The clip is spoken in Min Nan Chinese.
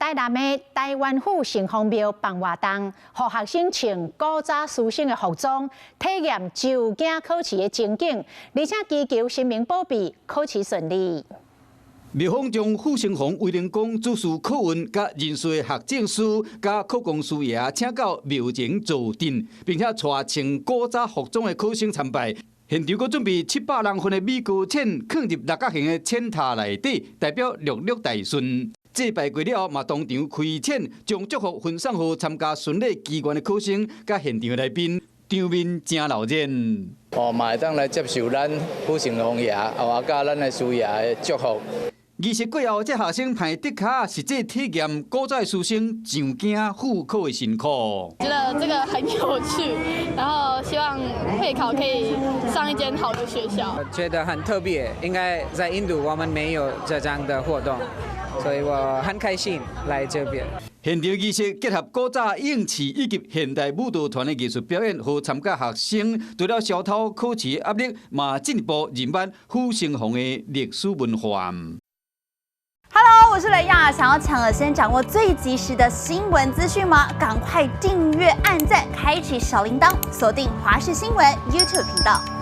台南的台灣府城隍廟辦活動，予學生穿古早書生的服裝，體驗上京考試的情景，而且祈求神明保庇，考試順利。廟方將府城隍威靈公主持考運佮人事學政師佮考公師爺請到廟前坐鎮，並且帶穿古早服裝的考生參拜。現場閣準備700人份的米糕鉎，囥入六角形的鉎塔內底，代表六六大順。祭拜過了後，嘛當場開鉎，將祝福分送予參加巡禮祈願的考生佮現場來賓，場面誠鬧熱。哦，嘛會當來接受咱府城隍爺，啊，佮咱的師爺的祝福。儀式過後，這學生排竹跤，實際體驗古早書生上京赴考的辛苦。覺得這個很有趣，然後希望會考可以上一間好的學校。覺得很特別，應該在印度我們沒有這樣的活動，所以我很開心來這邊。現場儀式結合古早應試以及現代舞蹈團的藝術表演，予參加學生除了消除考試壓力，嘛進一步認捌府城隍的歷史文化。 Hello，我是雷亞，想要搶先掌握最及時的新聞資訊嗎？趕快訂閱、按讚、開啟小鈴鐺，鎖定華視新聞 YouTube 頻道。